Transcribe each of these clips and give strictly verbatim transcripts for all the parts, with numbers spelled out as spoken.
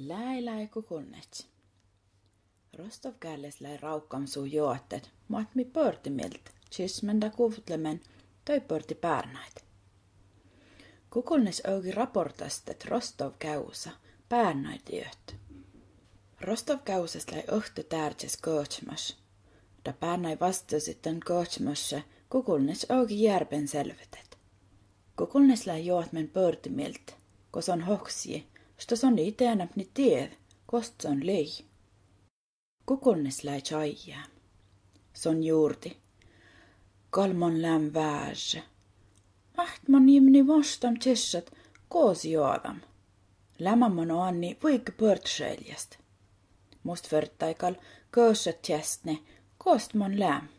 Läi, läi, kukulnets. Rostovkálles läi ráhkam su johtet, matmi bördi mielt, čismen da guvtlemen, doi bördi bárnáid. Kukulnets ogi raportastet Rostovgávsa bárnáidjiöt. Rostovgávsas läi öhttet dárdjes göčmaš. Da bárnáid vasttosit dan göčmaše, kukulnets ogi jearben selvetet. Kukulnets läi johtet bördi mielt, go son hoksii, št son ii deanapni dieđe, gos son lei. Kukulnets läi čájjám. Son jurdi: Gal mon lean vážže. Ahte mon imni voštam čiššat, gos jođam. Leamen mon oanni vuige bördšeljast. Must ferttai gal göšat čestne, gos mon lean.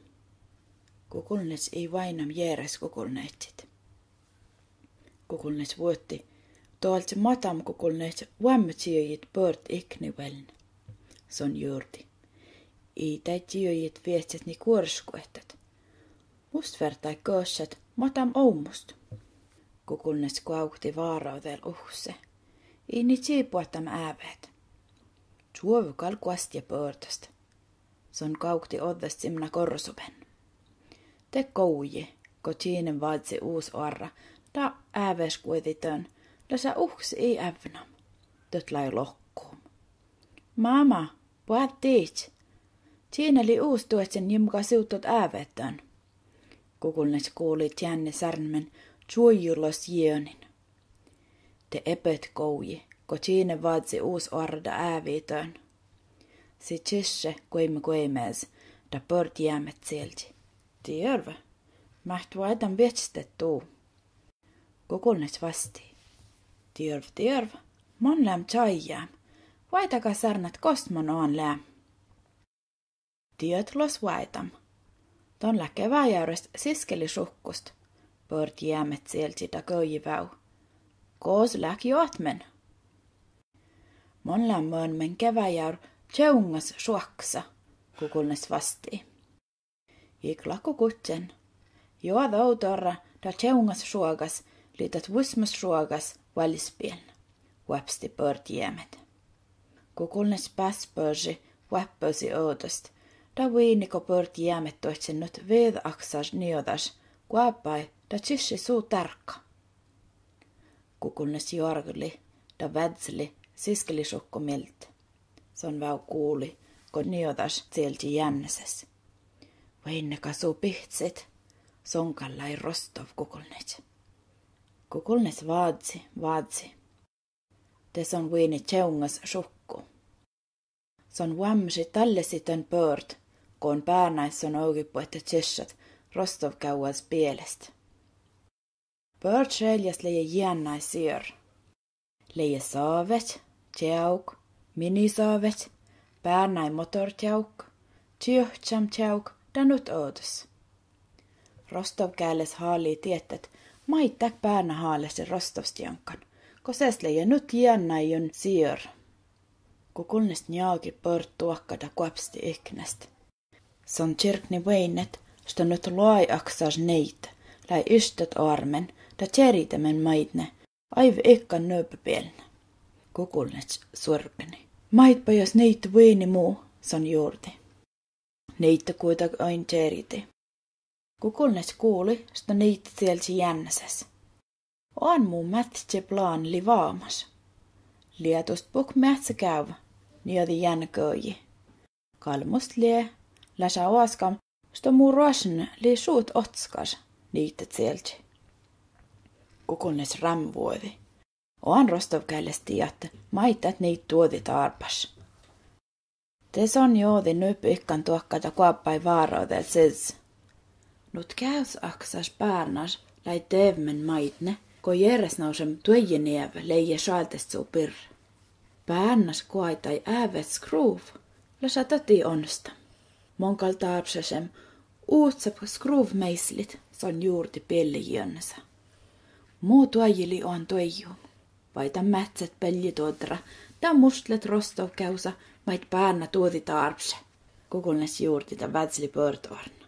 Kukulnets ii vainam jeres kukulnetčit. Kukulnets vuotti: Doalde madam kukulnets vuomme čiežit börd ikni vuolne. Son jurdi: Ii dai čiežit viehtjet ni guoršguohtat. Must ferttai göšat madam ovmmust. Kukulnets gávkti váraudel uhce: Ii ni čibboatam ávvet. Čuovvu gal guostje bördast. Son gávkti ođđas cimna gorrosuben. De goji, go činen vadzzi us oarra, da ávvešguođi dan, lea uhce ii ávnam. Dat lei lohkom: Mama, boađi dit! Činna lei us duodjen jimga sivdot ávvet dan. Kukulnets gulii čeanne sárnmen čuojulos jienin. De ebet goji, go činen vadzzi us oarra da ávvi dan. Sii čišše guoime guoimealis, da börd jeamet cielji: Dierve, mát vuoidan viečestet du? Kukulnets vastii: Dierve, dierve, mon leam čájjám. Vuoidaga sárnet, gos mon oan lean. Dieđát los vuoidan. Don leat gevajáras siskelišuvkkust, börd jeamet cielji da göjji vau. Gos leat johtet? Mon lean mönmen gevajár čeungas šuohkasa, kukulnets vastii. Iklahko gudjen. Jođa ovddoarra da čeungas šuogas, lei dat vusmas šuogas vuollebielne, vuopsti börd jeamet. Kukulnets básbörži vuohppašii ovdast, da vuini go börd jeamet duodjen nu viđa aksaš njođaš, goabbái, da čišši su dárga. Kukulnets jorglii, da vázzlii siskelišuvkko mielde. Son vau gulii, go njođaš cielji jeannesas: Vuoinne go su bihcit? Son gal lei Rostovkukulnets. Kukulnets vázzii, vázzii. De son vuini čeungas šuvkku. Son vuommešit dallesiten börd, go bárnáid son ogi buohte čiššat Rostovgávvas bielest. Bördšeljast leie jeannái sier. Leie sáveč, čeavk, minisávveč, bárnáidmotorčeavk, čiehčamčeavk, da nu ovddas. Rostovgálles hálii dieđát, maid dat bárna háleše Rostovstiankan, go ses leie nu jeannáijuin sier. Kukulnets njagi börd duohkka da guopsti iknast. Son čirgni vuoinnet, št nu loai aksaš nieidda, lei ištat oarmen, da čeridemen maidne, aiv ikkan nöbbebielne. Kukulnets suorggenii: Maid bajos nieidda vuini mu? Son jurdi: Nieidda guđa ain čeridi. Kukulnets gulii, št nieidda cielji jeannesas. Oan mu mátče pláni lei vámaš. Lieđusbuk meahcegávva, njođi jeanne goji. Gal must lea, leat oaskan, št mu roašne lei šuht otskaš, nieidda cielji. Kukulnets rámvvuođii: Oan Rostovgálles dieđát, maid dat nieidda duođi dárbbaš. De son jođii nu ikkan duohkka da goabbái váraudel sis. Nu gávsaksaš bárnáš lei devmen maidne, go jeresnáušan duojeneave leie šoaldescu birra. Bárnáš goaidái ávvet skruvva, leat dat ii onsta. Mon gal dárbbašašem uhcat skruvvameislit, son jurdi biellejeannesa. Mu doaji lei oan doaijum. Vuoidan mátcat beljedoddera, da muštlet Rostovgávsa, maid bárna duođi dárbbaše. Kukulnets jurdi da vázzlii börd oarna.